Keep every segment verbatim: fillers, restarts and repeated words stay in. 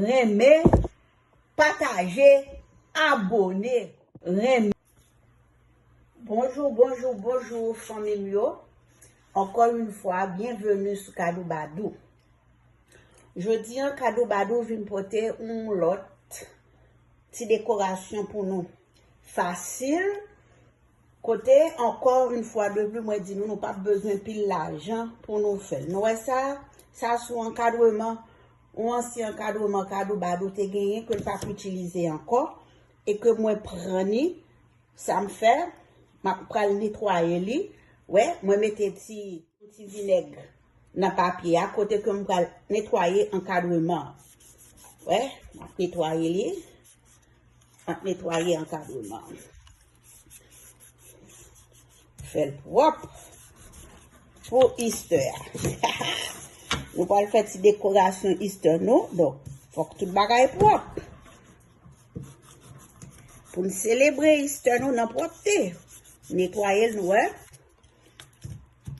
renmen, pataje, abone, renmen. Bonjou, bonjou, bonjou, fanmi m yo. Encore une fois, bienvenue sou Kadou Badou. Jodi a, Kadou Badou vin pote yon lòt ti dekorasyon pou nou. Fasil, kote, encore une fois de plus, mwen di nou, nou p ap bezwen pil lajan pou nou fè l. Nou wè sa? Sa sou ankadreman, yon ansyen ankadreman Kadou Badou te genyen ke l p ap itilize ankò e ke mwen pran ni, sa m fè, m ap pral netwaye li. Wè, mwen mete ti, ti vinèg nan papye a, kote ke m pral netwaye ankadreman an. Wè, m ap netwaye li. M ap netwaye ankadreman an. Fè l pwòp pou Easter a. Nou pral fè ti dekorasyon Easter nou, donk fòk tout bagay pwòp. Pou n selebre Easter nou nan pwòpte. Netwaye l, nou wè.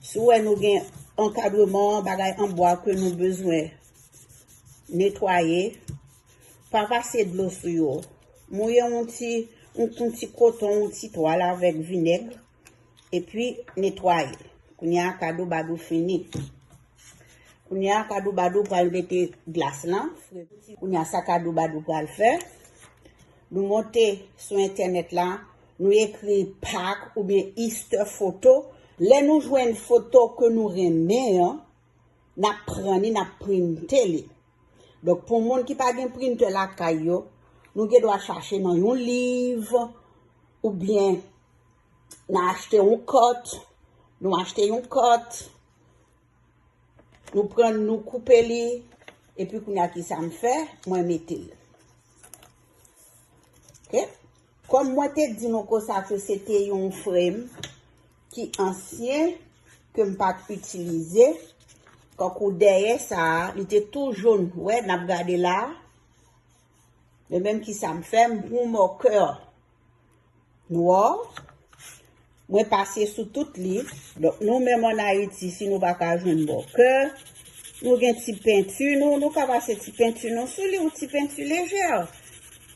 Si w wè nou gen ankadreman, bagay an bwa ke nou bezwen netwaye, pa pase dlo sou yo. Mouye yon ti, yon, yon ti koton, yon ti twal avèk vinèg, epi netwaye. Kounye a, Kadou Badou fini. Kounye a, Kadou Badou pral mete glas lan. Kounye a, sa Kadou Badou pral fè, nou monte sou entènèt la, nou ekri Pak oubyen Easter foto. Lè nou jwenn foto ke nou renmen an, n ap pran ni, n ap printe li. Donk, pou moun ki pa gen printè lakay yo, nou gen dwa chache nan yon liv, oubyen n a achte yon kòt, nou achte yon kòt, nou pran, nou koupe li, epi kounye a ki sa m fè, mwen mete l. Ok? Kòm mwen te di nou konsa ke se te yon frame ki ansyen, ke m pa t itilize, kankou dèyè sa a, li te tou jòn, wè, n ap gade la. Men menm ki sa m fè, m pran mòkè nwa, mwen pase sou tout li. Donk, nou menm ann Ayiti, si nou pa ka jwenn mòkè, nou gen ti penti nou, nou ka pase ti penti nou sou li, yon ti penti lejè.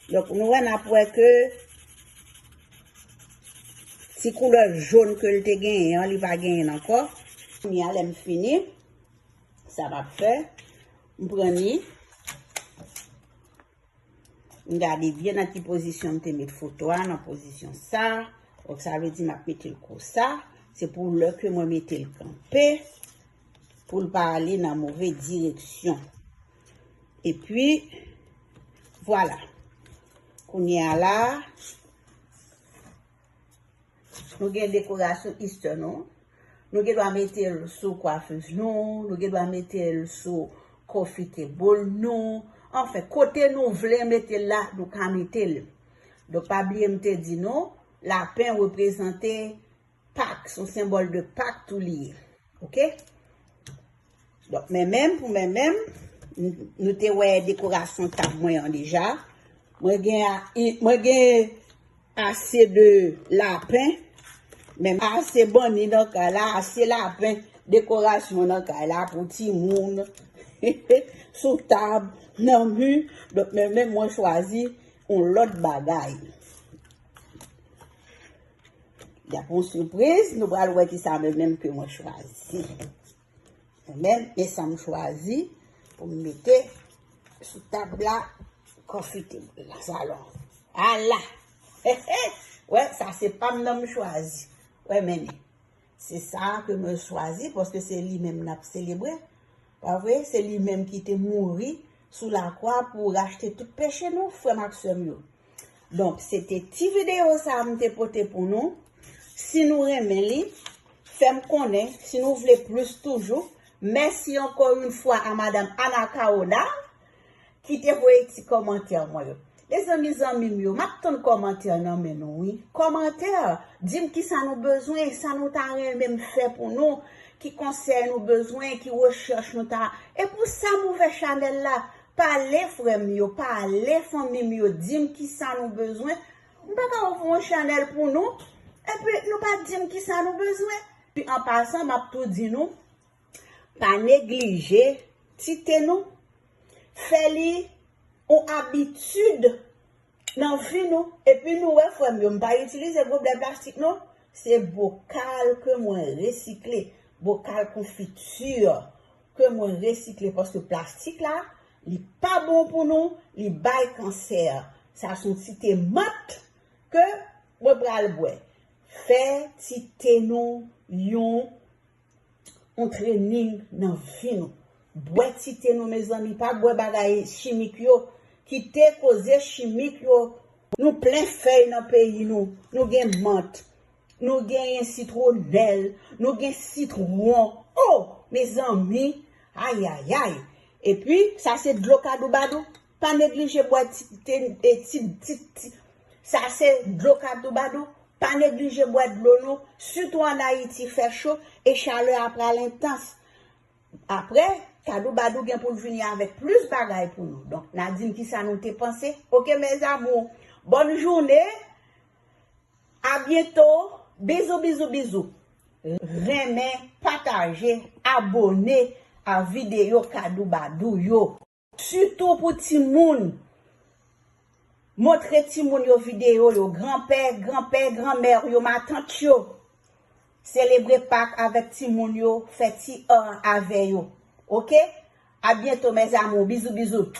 Donk, nou wè, n ap wè ke ti koulè jòn ke l te genyen an, li pa genyen l ankò. Kounye a, lè m fini, sa m ap fè, m pran ni, m gade byen nan ki pozisyon m te met foto a, nan pozisyon sa. Donk, sa vle di m ap mete l konsa. Se pou lè ke mwen mete l kanpe, pou l pa ale nan move direksyon. Epi, vwala. Kounye a la, nou gen dekorasyon Easter nou. Nou gen dwa mete l sou kwafez nou, nou gen dwa mete l sou coffee table nou. Anfen, kote nou vle mete l la, nou ka mete l. Donk, pa bliye m te di nou, lapen reprezante Pak, se yon senbòl de Pak tou li ye. Ok? Donk, men menm, pou men menm, n-, nou te wè dekorasyon tab mwen an deja. Mwen gen a, i-, mwen gen ase de lapen, men ase banni nan kay la, ase lapen, dekorasyon nan kay la pou timoun, sou tab, nan mi. Donk, men menm mwen chwazi yon lòt bagay. Y ap yon sipriz, nou pral wè ki sa men menm ke mwen chwazi. Men, men sa m chwazi pou m mete sou tab la, coffee table la, salon. Ala! Wè, sa se pa m nan m chwazi. Wè, men, se sa ke mwen chwazi, paske se li menm n ap selebre. Pa vre? Se li menm ki te mouri sou lakwa pou rachte tout peche nou, frè m ak sè m yo. Donk, se te ti videyo sa a m te pote pou nou. Si nou renmen li, fè m konnen. Si nou vle plis toujou, mèsi ankò yon fwa a Madam Anacaona ki te voye ti kòmantè mwen yo. Mezanmi, zanmi m yo, m ap tann kòmantè nan men nou, wi. Kòmantè, di m ki sa nou bezwen, sa nou ta renmen m fè pou nou, ki konsèy nou bezwen, ki rechèch nou ta. E pou sa m ouvè chanèl la, pale frè m yo, pale fanmi m yo, di m ki sa nou bezwen. M pa ka ouvri yon chanèl pou nou, epi nou pa di m ki sa nou bezwen. Pi an pasan, m ap tou di nou, pa neglije tite nou, fè li yon abitid nan vi nou. Epi nou wè, frè m yo, m pa itilize goblè plastik non. Se bokal ke mwen resikle, bokal konfiti ke mwen resikle, paske plastik la, li pa bon pou nou, li bay kansè. Sa se yon ti te mant ke mwen pral bwè. Fè ti te nou yon yon trening nan vi nou. Bwè ti te nou, mezanmi, pa bwè bagay chimik yo. Kite koze chimik yo. Nou plen fèy nan peyi nou. Nou gen mant, nou genyen sitwonèl, nou gen sitwon. Oh, mezanmi, ayayay. Epi, sa se dlo kadoubadou. Pa neglije bwè ti, ti, ti, ti, ti. Sa se dlo kadoubadou. Pa neglije bwè dlo nou, sitou an Ayiti fè cho e chalè a pral entans. Apre, kadoubadou gen pou l vini avèk plis bagay pou nou. Donk, n a di m kisa nou te panse. Oke, mes amours. Bòn jounen. A byento. Bizou, bizou, bizou. Renmen, pataje, abòne a videyo kadoubadou yo. Sitou pou timoun. Montre timoun yo videyo yo. Granpè, granpè, granmè yo, matant yo. Selebre Pak avèk timoun yo. Fè ti an avè yo. Oke? A byento, mes amours. Bizou, bizou.